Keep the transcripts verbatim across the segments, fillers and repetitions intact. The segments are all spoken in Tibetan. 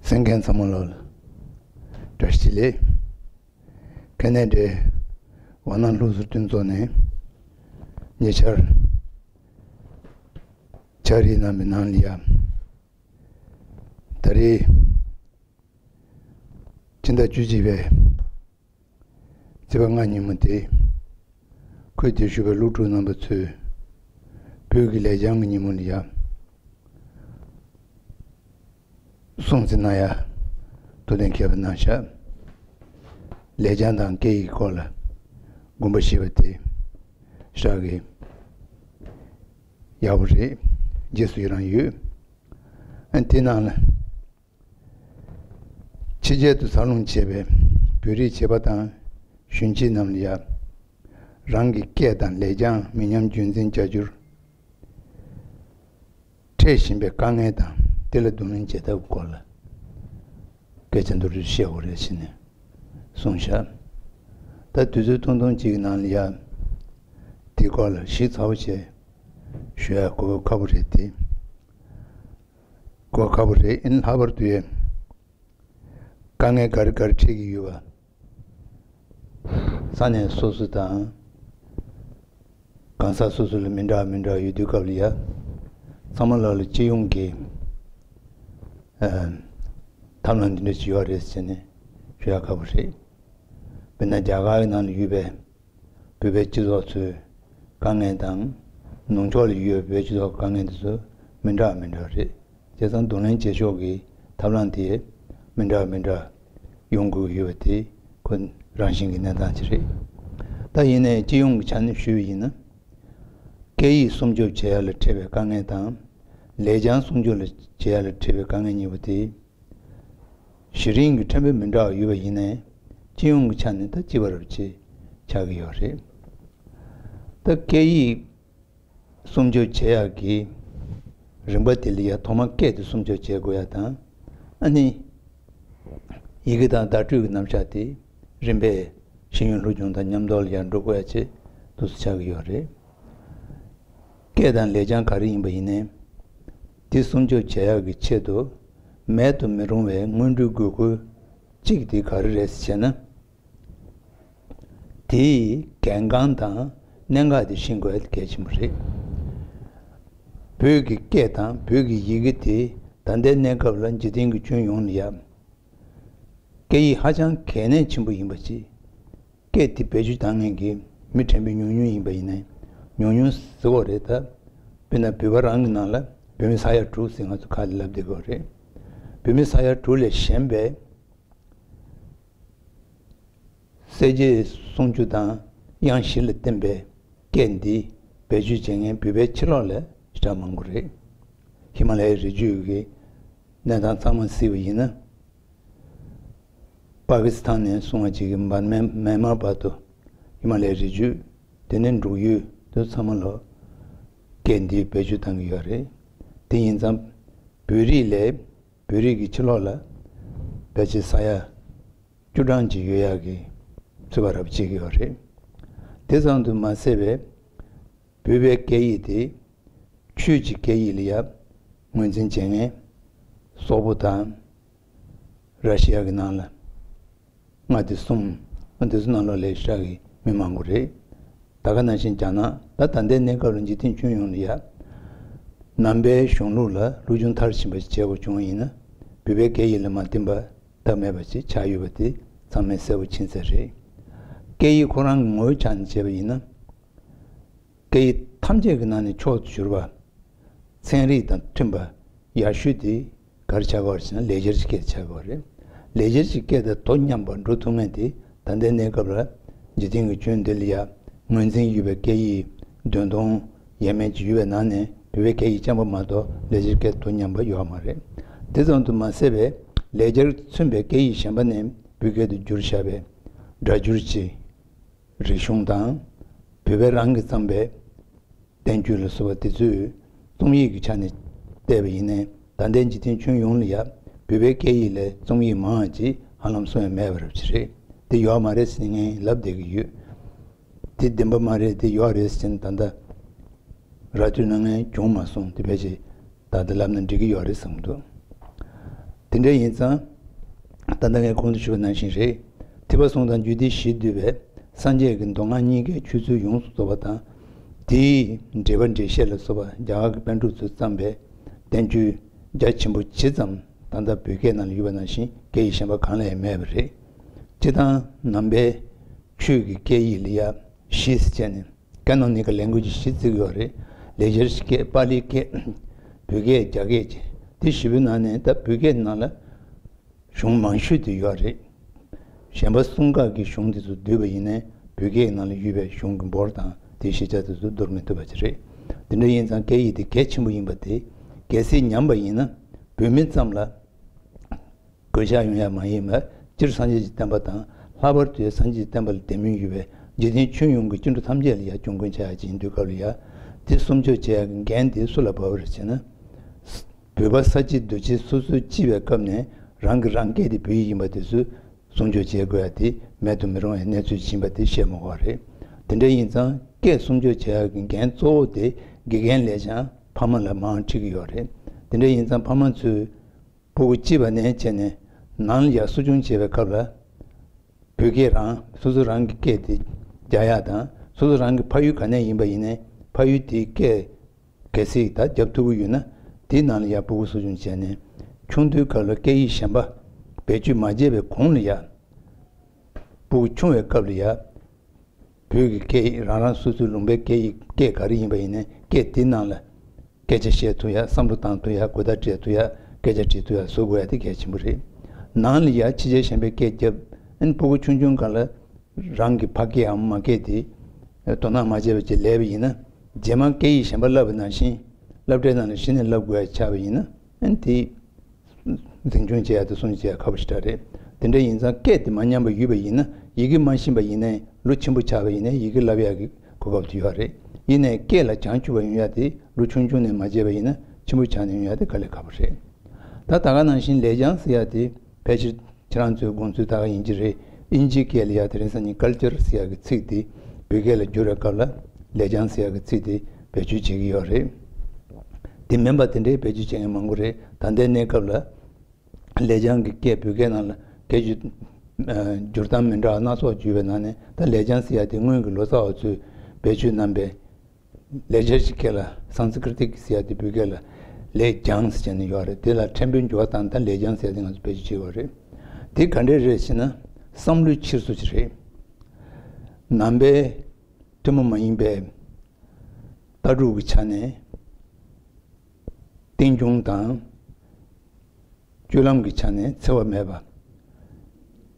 གསན་མཁན་ཚང་མ་ལོ་ལ་བཀྲ་ཤིས་བདེ་ལེགས། ཁ་ནས་འདྲེ་ཝ་ནང་ལྷུག་སུར་བསྟུན་ཚོགས་ནས་ཉེ་ཆར་ཕྱག་བྲིས་གནང་བའི་ནང་ལ་ཡ། ད་རེས་ཕྱི་ཟླ་བཅུ་གཅིག་པའི་ཚེས་པ་ལྔ་ཉིན་མོ་དེ། ཁུལ་དེར་བཞུགས་པའི་སློབ་ཕྲུག་རྣམ་པ་ཚོས་བོད་ཀྱི་ལེགས་བྱང་གི་ཉིན་མོ་ལ་ཡ། སྲུང་བརྩི་གནང་ཡ་ཐུགས་གཏན་འཁེལ་བ་གནང་ཤག་ལེགས་བྱང་དང་སྐད་ཡིག་སྐོར་ལ་དགོངས་པ་བཞེས་པ་དེ་ཤག་གི་ཡག་པོ་རེད། རྗེས་སུ་ཡི་རང་ཡོད། ཨ་དེ་ནང་ལ། ཕྱི་རྒྱལ་དུ་འཚར་ལོངས་བྱས་པའི་བོད་རིགས་བྱེས་པ་དང་གཞོན་སྐྱེས་རྣམས་ལ་ཡ། རང་གི་སྐད་དང་ལེགས་བྱང་མི་ཉམས་རྒྱུན་འཛིན་བྱ་རྒྱུར་འཕྲད་བཞིན་པའི་དཀའ་ངལ་དང་དེ་ལ་གདོང་ལེན་བྱེད་ཐབས་སྐོར་ལ་སྐད་ཆ་མདོར་བསྡུས་བཤད་དགོས་རེད་ཟེར་ནས་གསུངས་ཤག་ད་དུས་ཚོད་ཐུང་ཐུང་གཅིག་གི་ནང་ལ་ཡ། དེའི་སྐོར་ལ་ཞིབ་ཚགས་པོ་བྱས་ཞུ་ཡ་གོ་སྐབས་ཁག་པོ་རེད་དེ། གོ་སྐབས་ཁག་པོ་རེད། ཨིན་ལྷག་པར་དུ་ཡ། དཀའ་ངལ་ག་རེ་ག་རེ་འཕྲད་ཀྱི་ཡོད་པ། ས་གནས་སོ་སོ་དང་། གང་ཟག་སོ་སོ་ལ་མི་འདྲ་མི་འདྲ་ཡོད་དུས་སྐབས་ལ་ཡ། ཚང་མ་ལ་ལ་སྤྱི་ཡོངས་ཀྱི་ཨ། ཐབས་ལམ་འདི་འདྲ་ཞིག་ཡོད་རེད་ཟེར་ནས་ཞུ་ཡ་ཁག་པོ་རེད། དཔེར་ན་རྒྱ་གར་གྱི་ནང་ལ་ཡོད་པའི་བོད་པའི་སྤྱི་ཚོགས་ཚོའི་དཀའ་ངལ་དང་། ནུབ་ཕྱོགས་ལ་ཡོད་པའི་བོད་སྤྱི་ཚོགས་དཀའ་ངལ་འདི་ཚོ་མི་འདྲ་མི་འདྲ་རེད། བྱས་ཙང་གདོང་ལེན་བྱེད་ཕྱོགས་ཀྱི་ཐབས་ལམ་དེ་མི་འདྲ་མི་འདྲ་ཡོང་དགོས་ཀྱི་ཡོད་པ་དེ་ཁོ་རང་བཞིན་གྱི་གནས་སྟངས་ཅིག་རེད། ད་ཡིན་ནའི་སྤྱི་ཡོངས་ཀྱི་ཆ་ནས་ཞུས་པ་ཡིན་ན། སྐད་ཡིག་སྲུང་སྐྱོབ་བྱེད་ཡ་ལ་འཕྲད་པའི་དཀའ་ངལ་དང་། ལེགས་བྱང་སྲུང་སྐྱོབ་ལ་བྱེད་ཡ་ལ་འཕྲད་པའི་དཀའ་ངལ་གཉིས་པོ་དེ། གཞི་རིམ་གྱི་ཕྲན་བུ་མི་འདྲ་བ་ཡོད་པ་ཡིན་ནའི། སྤྱི་ཡོངས་ཀྱི་ཆ་ནས་ད་གཅིག་པ་རབ་ཅིག་ཆགས་ཀྱི་ཡོད་རེད། ད་སྐད་ཡིག་སྲུང་སྐྱོབ་བྱེད་ཡག་གི་རིམ་པ་དེ་ལ་ཡ། ཐོག་མར་སྐད་དེ་སྲུང་སྐྱོབ་བྱེད་དགོས་ཡ་དང་། ཨ་ནི་ཡི་གེ་དང་བརྡ་སྤྲོད་ཀྱི་རྣམ་གཞག་དེ་རིམ་པས་ཤེས་ཡོན་སློབ་སྦྱོང་དང་མཉམ་དུ་ལ་ཡ་འགྲོ་དགོས་ཡ་ཆེད་དུ་ཆགས་ཀྱི་ཡོད་རེད། སྐད་དང་ལེགས་བྱང་ག་རེ་ཡིན་པ་ཡིན་ནའི། དེ་སྲུང་སྐྱོབ་བྱེད་ཡག་གི་ཆེད་དུ་མེད་དུ་མི་རུང་བའི་སྔོན་འགྲོའི་དགོས་མཁོ་གཅིག་དེ་ག་རེ་རེད་ཟེར་ན། དེའི་གལ་འགངས་དང་གནད་འགག་དེ་ཤེས་དགོས་གལ་ཆེན་པོ་རེད། བོད་ཀྱི་སྐད་དང་བོད་ཀྱི་ཡི་གེ་དེ་ད་ལྟའི་གནས་སྐབས་ལ་འཇིག་རྟེན་གྱི་ཁྱོན་ཡོངས་ལ་ཡ། སྐད་ཡིག་ཧ་ཅང་གལ་གནད་ཆེན་པོ་ཡིན་པ་ཅིག་སྐད་དེ་བེད་སྤྱོད་བཏང་མཁན་གྱི་མི་ཕྲན་བུ་ཉུང་ཉུང་ཡིན་པ་ཡིན་ནའི། ཉུང་ཉུང་ཟེར་བ་རེད་ད། དཔེར་ན་བོད་པ་རང་གི་ནང་ལ་བོད་མི་ས་ཡ་དྲུག་ཟེར་ང་ཚོ་ཁ་ལ་ལབ་བསྡད་ཀྱི་ཡོད་རེད། བོད་མི་ས་ཡ་དྲུག་ལས་གཞན་པའི་གསལ་བྱེད་སུམ་ཅུ་དང་དབྱངས་བཞི་ལ་བརྟེན་པའི་སྐད་འདི་བེད་སྤྱོད་བྱེད་མཁན་བོད་པའི་ཕྱི་ལོགས་ལ་ཞེ་དྲག་མང་པོ་རེད། ཧི་མ་ལ་ཡའི་རི་རྒྱུད་ཀྱི་གནས་སྟངས་ཚང་མ་གཟིགས་པ་ཡིན་ན། པ་ཀི་སི་ཐན་ནས་བཟུང་བ་ཅིག་གི་འབར་མའི་མེན་མར་བར་དུ་ཧི་མ་ལ་ཡའི་རི་རྒྱུད། དེ་ནས་འབྲུག་ཡུལ་དུ་ཚང་མ་ལོ་སྐད་འདི་བེད་སྤྱོད་བཏང་གི་ཡོད་རེད། དེ་ཡིན་ཙང་བོད་རིགས་ལས་བོད་རིགས་ཀྱི་ཕྱི་ལོགས་ལ་ཕལ་ཆེར་ས་ཡ་བཅུ་གྲངས་ཅིག་ཡོད་ཡག་གི་ཚོད་དཔག་རབ་བྱེད་ཀྱི་ཡོད་རེད། དེ་ཙམ་དུ་མ་ཟད་པའི་བོད་པའི་སྐད་ཡིག་དེ་ཆོས་ཀྱི་སྐད་ཡིག་ལ་ཡ་ངོས་འཛིན་བྱེད་མཁན་སོག་པོ་དང་། ར་ཤི་ཡ་གི་ནང་ལ་མངའ་སྡེ་གསུམ། ཨ་དེ་ཚོ་ནང་ལོགས་ལས་ཤག་གི་མི་མང་པོ་རེད། ད་ག་ནང་བཞིན་རྒྱ་ནག་ད་ད་ལྟའི་གནས་སྐབས་ལ་འཇིག་རྟེན་ཁྱོན་ཡོངས་ལ་ཡ། ནང་པའི་གཞུང་ལུགས་ལ་སློབ་སྦྱོང་མཐར་ཕྱིན་པ་ཞིག་བྱེད་དགོས་བྱུང་བ་ཡིན་ན། བོད་པའི་སྐད་ཡིག་ལ་མ་བསྟུན་པ་ཐབས་མེད་པ་ཞིག་ཆགས་ཡོད་པ་དེ་ཚང་མས་གསལ་པོ་མཁྱེན་གསལ་རེད། སྐད་ཡིག་ཁོ་རང་གི་ངོ་བོའི་ཆ་ནས་བྱས་པ་ཡིན་ན། སྐད་ཡིག་ཐམས་ཅད་ཀྱི་ནང་ནས་མཆོག་ཏུ་གྱུར་པ། ཚན་རིག་དང་མཐུན་པ་ཡག་ཤོས་དེ་ག་རེ་ཆགས་ཀྱི་ཡོད་རེད་ཟེར་ན། ལེགས་སྦྱར་གྱི་སྐད་ཆགས་ཀྱི་ཡོད་རེད། ལེགས་སྦྱར་གྱི་སྐད་དང་དོ་མཉམ་པར་འགྲོ་ཐུབ་མཁན་དེ་ད་ལྟའི་གནས་སྐབས་ལ་འཇིག་རྟེན་གྱི་ཁྱོན་འདི་ལ་ཡ་ངོས་འཛིན་ཡོད་པའི་སྐད་ཡིག་བདུན་སྟོང་ཡས་མས་ཅིག་ཡོད་པའི་ནང་ནས་བོད་པའི་སྐད་ཡིག་རྐྱང་པ་མ་གཏོགས་ལེགས་སྦྱར་སྐད་དོ་མཉམ་པ་ཡོད་མ་རེད། དེ་ཙམ་དུ་མ་ཟད་པའི་ལེགས་སྦྱར་མཚོན་པའི་སྐད་ཡིག་གཞན་པ་ནས་བོད་སྐད་དུ་བསྒྱུར་བཞག་པའི་སྒྲ་བསྒྱུར་གྱི་རིག་གཞུང་དང་། བོད་པ་རང་གིས་བརྩམས་པའི་བསྟན་བཅོས་ལ་སོགས་པ་དེ་ཚོས་རྩོམ་ཡིག་གི་ཆ་ནས་བལྟས་པ་ཡིན་ནའི། ད་ལྟའི་འཇིག་རྟེན་ཁྱོན་ཡོངས་ལ་ཡ་བོད་པའི་སྐད་ཡིག་ལས་རྩོམ་ཡིག་མང་བ་ཅིག་ཧ་ལམ་གསུང་ཡ་མེད་པ་རབ་ཅིག་རེད། དེ་ཡོད་མ་རེད་ཟེར་ངས་ལབ་བསྡད་ཀྱི་ཡོད། དེ་བདེན་པ་མ་རེད། དེ་ཡོད་རེད་ཟེར་ནས་ད་ལྟ་ར་སྤྲོད་གནང་མཁན་བྱུང་མ་སོང་། དེ་ཕལ་ཆེར་ད་ལྟ་ལབ་ན་འགྲིག་གི་ཡོད་རེད་བསམ་གྱི་འདུག་དེ་འདྲ་ཡིན་ཙང་། ད་ལྟ་ངས་གོང་དུ་ཞུས་པ་ནང་བཞིན་རེད། ཐེག་པ་གསུམ་དང་རྒྱུད་སྡེ་བཞིས་བསྡུས་པའི་སངས་རྒྱས་ཀྱི་མདོ་སྔགས་གཉིས་ཀའི་ཆོས་ཚུལ་ཡོངས་སུ་རྫོགས་པ་དང་། དེའི་འགྲེལ་པ་འགྲེལ་བཤད་ལ་སོགས་པ་རྒྱ་གར་གྱི་པཎ་གྲུབ་ཚོས་བརྩམས་པའི་བསྟན་བཅོས་རྒྱ་ཆེན་པོ་ཇི་ཙམ་ད་ལྟ་བོད་སྐད་ནང་ལ་ཡོད་པ་ནང་བཞིན་སྐད་ཡིག་གཞན་པ་གང་ལ་ཡང་མེད་པ་རེད། སྤྱིར་བཏང་ནང་པའི་ཆོས་ཀྱི་སྐད་ཡིག་ལ་ཡ་བཞི་ཟེར་བྱས་ནས། Canonical language བཞི་བརྩི་གི་ཡོད་རེད། ལེགས་སྦྱར་སྐད། པཱ་ལི་སྐད། བོད་སྐད། རྒྱ་སྐད་བཅས། དེ་བཞི་པོའི་ནང་ནས་ད་བོད་སྐད་ནང་ལ་གཞུང་མང་ཤོས་དེ་ཡོད་རེད། གཞན་པ་གསུམ་ཀ་གི་གཞུང་དེ་ཚོ་བསྡུས་པ་ཡིན་ནའི་བོད་སྐད་ནང་ལ་ཡོད་པའི་གཞུང་གི་འབོར་དང་དེའི་ཤེས་བྱ་དེ་ཚོ་བསྡུར་མི་ཐུབ་པ་ཅིག་རེད། དེ་འདྲ་ཡིན་ཙང་སྐད་ཡིག་དེ་གལ་ཆེན་པོ་ཡིན་པ་དེ་གལ་སྲིད་ཉམས་པ་ཡིན་ན་བོད་མི་ཙམ་ལ་གོད་ཆག་ཡོང་ཡ་མ་ཡིན་པར། སྤྱིར་སངས་རྒྱས་ཀྱི་བསྟན་པ་དང་། ལྷག་པར་དུ་སངས་རྒྱས་ཀྱི་བསྟན་པ་ལ་དད་མོས་ཡོད་པའི་འཇིག་རྟེན་ཁྱོན་ཡོངས་ཀྱི་སྐྱེ་འགྲོ་ཐམས་ཅད་ལ་ཡང་སྐྱོན་ཀུན་ཆགས་ཡ་ཅིག་ཡིན་དུས་སྐབས་ལ་ཡ། དེ་སྲུང་སྐྱོབ་བྱེད་ཡ་གི་འགན་དེ་སུ་ལ་བབས་པ་རེད་ཟེར་ན། བོད་པ་ས་བྱི་རྡོ་རྗེ་སོ་སོའི་སྐྱེས་པའི་སྐབས་ནས་རང་གིས་རང་སྐད་དེ་བོད་ཡིག་ཡིན་པ་དེ་ཚོ་སྲུང་སྐྱོབ་བྱེད་དགོས་ཡ་དེ་མེད་དུ་མི་རུང་བའི་གནས་ཚུལ་ཡིན་པ་དེ་བཤད་མ་དགོས་པ་རེད། དེ་འདྲ་ཡིན་ཙང་སྐད་སྲུང་སྐྱོབ་བྱེད་ཡ་གི་འགན་གཙོ་བོ་དེ་དགེ་རྒན་ལས་བྱང་ཕ་མ་ལ་མར་འཁྲི་གི་ཡོད་རེད། དེ་འདྲ་ཡིན་ཙང་ཕ་མ་ཚོས་ཕྲུ་གུ་སྐྱེས་པ་ནས་བྱས་ནས་ནང་ལ་ཡར་གསོ་སྐྱོང་བྱེད་པའི་སྐབས་ལ། བོད་སྐད་རང་སོ་སོ་རང་གི་སྐད་དེ་རྒྱག་ཡག་དང་། སོ་སོ་རང་གི་ཕ་ཡུལ་ག་ནས་ཡིན་པ་ཡིན་ནའི་ཕ་ཡུལ་དེའི་སྐད་གལ་སྲིད་ད་རྒྱབ་ཐུབ་ཀྱི་ཡོད་ན། དེའི་ནང་ལ་ཡར་ཕྲུ་གུ་གསོ་སྐྱོང་བྱས་ནས། ཆུང་དུས་སྐབས་ལ་སྐད་ཡིག་གཞན་པ་བེད་སྤྱོད་མ་བྱས་པའི་གོང་ལ་ཡ། ཕྲུ་གུ་ཆུང་བའི་སྐབས་ལ་ཡ། བོད་ཀྱི་སྐད་ཡིག་རང་རང་སོ་སོའི་ལུང་པའི་སྐད་ཡིག་སྐད་ག་རེ་ཡིན་པ་ཡིན་ནའི་སྐད་དེ་ནང་ལ་སྐད་ཆ་བཤད་ཐུབ་ཡ། བསམ་བློ་བཏང་ཐུབ་ཡ། གོ་བརྡ་སྤྲད་ཐུབ་ཡ། སྐད་ཆ་དྲིས་ཐུབ་ཡ་བཟོ་དགོས་ཡ་དེ་གལ་ཆེན་པོ་རེད། ནང་ལ་ཡ་ཕྱི་རྒྱལ་གཞན་པའི་སྐད་རྒྱབ། ཨ་ནི་ཕྲུ་གུ་ཆུང་ཆུང་སྒང་ལ་རང་གི་ཕ་སྐད་འམ་མ་སྐད་དེ་དོ་སྣང་མ་བྱས་པ་ཅིག་ལས་པ་ཡིན་ན། རྗེས་མ་སྐད་ཡིག་གཞན་པ་བསླབ་པ་ནང་བཞིན་སློབ་གྲྭའི་ནང་ལ་གཞི་ནས་བསླབ་དགོས་ཡ་ཆགས་པ་ཡིན་ན། ཨ་ནི་དེ། འཛིན་སྐྱོང་བྱེད་ཡ་དང་སྲུང་སྐྱོང་བྱེད་ཡ་ཁག་པོ་ཞེ་དྲག་རེད། དེ་འདྲ་ཡིན་ཙང་སྐད་དེ་མ་ཉམས་པ་ཡོད་པ་ཡིན་ན། ཡི་གེ་མ་ཤེས་པ་ཡིན་ནའི་ལོ་ཆེན་པོ་ཆགས་པ་ཡིན་ནའི་ཡི་གེ་བསླབ་ཡ་གི་གོ་སྐབས་དེ་ཡོད་རེད། ཡིན་ནའི་སྐད་ལ་བྱང་ཆུབ་པ་ཡོང་ཡ་དེ་ལོ་ཆུང་ཆུང་ནས་མ་བྱས་པ་ཡིན་ན་ཆེན་པོ་ཆགས་ནས་ཡོང་ཡ་དེ་དཀའ་ལས་ཁག་པོ་རེད། ད་ད་ག་ནང་བཞིན་ལེགས་བྱང་ཟེར་ཡ་དེ་ཕལ་ཆེར་ཁྱེད་རང་ཚོའི་དགོངས་ཚུལ་ད་ག་ཡིན་གྱི་རེད། དབྱིན་ཇིའི་སྐད་ལ་ཡ་དེ་རིང་སང་ཉིན་ཀལ་ཅར་ཟེར་ཡ་གི་ཚིག་དེ་བོད་སྐད་ལ་བསྒྱུར་བའི་སྐབས་ལ་ལེགས་བྱང་ཟེར་ཡ་གི་ཚིག་དེ་བེད་སྤྱོད་བྱེད་ཀྱི་ཡོད་རེད། དེ་མིན་པ་དེ་འདྲའི་བེད་སྤྱོད་བྱེད་མཁན་མང་པོ་རེད། ད་ལྟའི་གནས་སྐབས་ལ་ལེགས་བྱང་གི་སྐད་བོད་སྐད་ནང་ལ་སྐད་བསྒྱུར་ཨ་བསྒྱུར་སྟངས་མི་འདྲ་བ་སྣ་ཚོགས་བརྒྱུད་པའི་ནང་ནས། ད་ལེགས་བྱང་ཟེར་ཡ་དེ་སྔོན་གྱི་ལོ་ཙཱ་བ་ཚོས་བེད་སྤྱོད་གནང་པའི་ལེགས་སྦྱར་གྱི་སྐད་ལ། སཾ་སྐྲྀ་ཏ་ཟེར་ཡ་དེ་བོད་སྐད་ལ་ལེགས་སྦྱང་ཟེར་བྱས་ནས་ཡོད་རེད། དེ་ལ་ཕྲན་བུའི་འགྱུར་བ་བཏང་། ད་ལེགས་སྦྱང་ཟེར་ཡ་དེ་ང་ཚོ་བེད་སྤྱོད་བྱེད་ཀྱི་ཡོད་རེད། དེ་ག་འདྲས་རེད་ཟེར་ན། བསམ་བློའི་འཁྱེར་སོ་ཅིག་རེད། ནང་པའི་ཐུན་མོང་མ་ཡིན་པའི་ལྟ་གྲུབ་ཀྱི་ཆ་ནས་རྟེན་འབྱུང་དང་སྤྱོད་ལམ་གྱི་ཆ་ནས་འཚེ་བ་མེད་པ།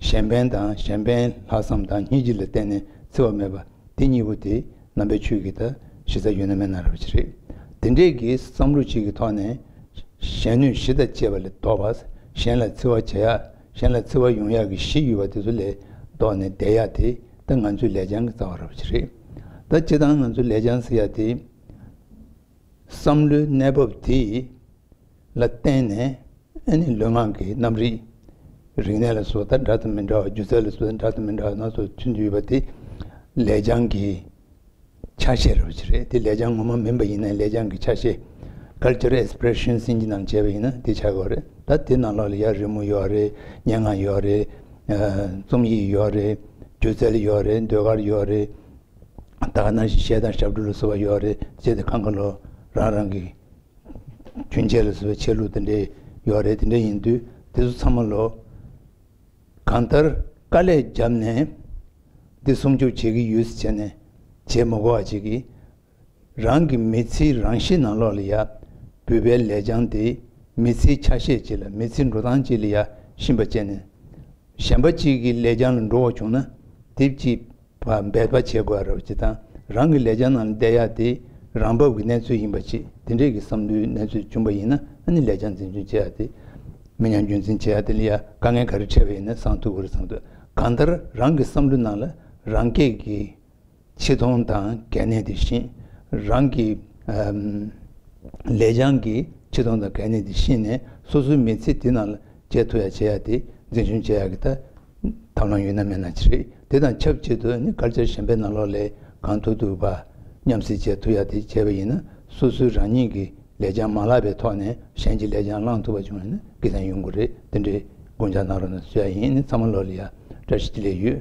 གཞན་ཕན་དང་། གཞན་ཕན་ལྷག་བསམ་དང་སྙིང་རྗེ་ལ་བརྟེན་ནས་འཚེ་བ་མེད་པ། དེ་གཉིས་པོ་དེ་ནང་པའི་ཆོས་ཀྱི་ད་གཞི་རྩ་ཡོད་ན་མེད་ན་ར་བ་ཅིག་རེད། དེ་འདྲས་ཀྱི་བསམ་བློ་གཅིག་གི་ཐོག་ནས་གཞན་གནོད་གཞི་དང་བཅས་པ་ལས་ལྡོག་པ། གཞན་ལ་འཚེ་བ་བྱེད་ཡ། གཞན་ལ་འཚེ་བ་ཡོང་ཡ་གི་གཞི་ཡོད་པ་དེ་ཚོ་ལས་ལྡོག་ནས་བསྡད་ཡ་དེ་ད་ང་ཚོའི་ལེགས་བྱང་གི་རྩ་བ་ར་བ་ཅིག་རེད། ད་སྤྱིར་བཏང་ང་ཚོའི་ལེགས་བྱང་ཟེར་ཡ་དེ་བསམ་བློའི་གནས་བབ་དེ་ལ་བརྟེན་ནས། ཨ་ནི་ལུས་ངག་གི་རྣམ་རིག་རིག་གནས་ལ་སོགས་ད་འདྲ་དང་མི་འདྲ་བ། སྒྱུ་རྩལ་ལ་སོགས་ད་འདྲ་དང་མི་འདྲ་བ་སྣ་ཚོགས་ཐོན་དུ་ཡོད་པ་དེ་ལེགས་བྱང་གི་ཆ་ཤས་རེད་པ་ཅིག་རེད། དེ་ལེགས་བྱང་ངོ་མ་མིན་པ་ཡིན་ན་ལེགས་བྱང་གི་ཆ་ཤས། Cultural Expressions ཟེར་གྱི་ནང་བྱས་པ་ཡིན་ན་དེ་ཆགས་ཀྱི་ཡོད་རེད། ད་དེ་ནང་ལོགས་ལ་ཡ་རི་མོ་ཡོད་རེད། སྙན་ངག་ཡོད་རེད། ཨ་རྩོམ་ཡིག་ཡོད་རེད། སྒྱུ་རྩལ་ཡོད་རེད། ཟློས་གར་ཡོད་རེད། ད་ག་ནང་བཞིན་གཞས་དང་ཞབས་བྲོ་ལ་སོགས་པ་ཡོད་རེད། བྱས་ཏེ་གང་ག་ལོ་རང་རང་གི་གྱོན་ཆས་ལ་སོགས་པའི་ཆས་ལུགས་དེ་འདྲས་ཡོད་རེད། དེ་འདྲས་ཡིན་དུས་དེ་ཚོ་ཚང་མ་ལོ་གང་ལྟར་དཀའ་ལས་བརྒྱབ་ནས་འདི་སྲུང་སྐྱོབ་བྱེད་ཀྱི་ཡོད་ཟེར་བྱས་ནས་བྱེད་མ་དགོས་པ་ཅིག་གིས། རང་གི་མི་ཚེའི་རང་གཤིས་ནང་ལོགས་ལ་ཡ་བོད་པའི་ལེགས་བྱང་དེ་མི་ཚེའི་ཆ་ཤས་ཅིག་ལ། མི་ཚེའི་འགྲོ་སྟངས་ཅིག་ལ་ཡ་ཤེས་པ་བྱས་ནས། གཞན་པ་གཅིག་གི་ལེགས་བྱང་ལ་འགྲོ་བ་བྱུང་ན་དེ་གཅིག་འབད་པ་བྱེད་དགོས་རེད་པ་ཅིག་དང་། རང་གི་ལེགས་བྱང་ནང་ལ་བསྡད་ཡ་དེ་རང་བབས་ཀྱི་གནས་ཚུལ་ཡིན་པ་ཅིག་དེ་འདྲས་ཀྱི་བསམ་བློའི་གནས་ཚུལ་བྱུང་པ་ཡིན་ན། ཨ་ནི་ལེགས་བྱང་འཛིན་སྐྱོང་བྱེད་ཡ་དེ་མི་ཉམས་རྒྱུན་འཛིན་བྱེད་ཡ་དེ་ལ་ཡ་དཀའ་ངལ་ག་རེ་འཕྲད་པ་ཡིན་ན་སངས་ཐུབ་ཀྱི་རེད་བསམ་འདུག་གང་ལྟར་རང་གི་བསམ་བློའི་ནང་ལ་རང་སྐད་ཀྱི་ཆེ་མཐོང་དང་གལ་གནད་དེ་ཤེས། རང་གི་ཨམ་ལེགས་བྱང་གི་ཆེ་མཐོང་དང་གལ་གནད་དེ་ཤེས་ནས་སོ་སོའི་མི་ཚེ་དེ་ནང་ལ་སྐྱེལ་ཐུབ་ཡ་བྱེད་ཡ་དེ་འཛིན་སྐྱོང་བྱེད་ཡ་གི་ད་ཐབས་ལམ་ཡོད་ན་མེད་ན་ཅིག་རེད། དེ་དང་ཆབས་ཅིག་ཏུ་ནི་ཀལ་ཅར་གཞན་པའི་ནང་ལོགས་ལ་གང་ཐུབ་ཐུབ་པ་མཉམ་བསྲེས་བྱེད་ཐུབ་ཡ་དེ་བྱས་པ་ཡིན་ན། སོ་སོའི་རང་ཉིད་ཀྱི་ ལེགས་བྱང་མ་བརླག་པའི་ཐོག་ནས་གཞན་གྱི་ལེགས་བྱང་བླང་ཐུབ་པ་བྱུང་བ་ཡིན་ན་དགེ་མཚན་ཡོང་གི་རེད། དེ་འདྲའི་དགོངས་འཆར་གནང་རོགས་གནང་ཞུ་ཡ་ཡིན། ཨ་ནི་ཚང་མ་ལོ་ལ་ཡ་བཀྲ་ཤིས་བདེ་ལེགས་ཡོད།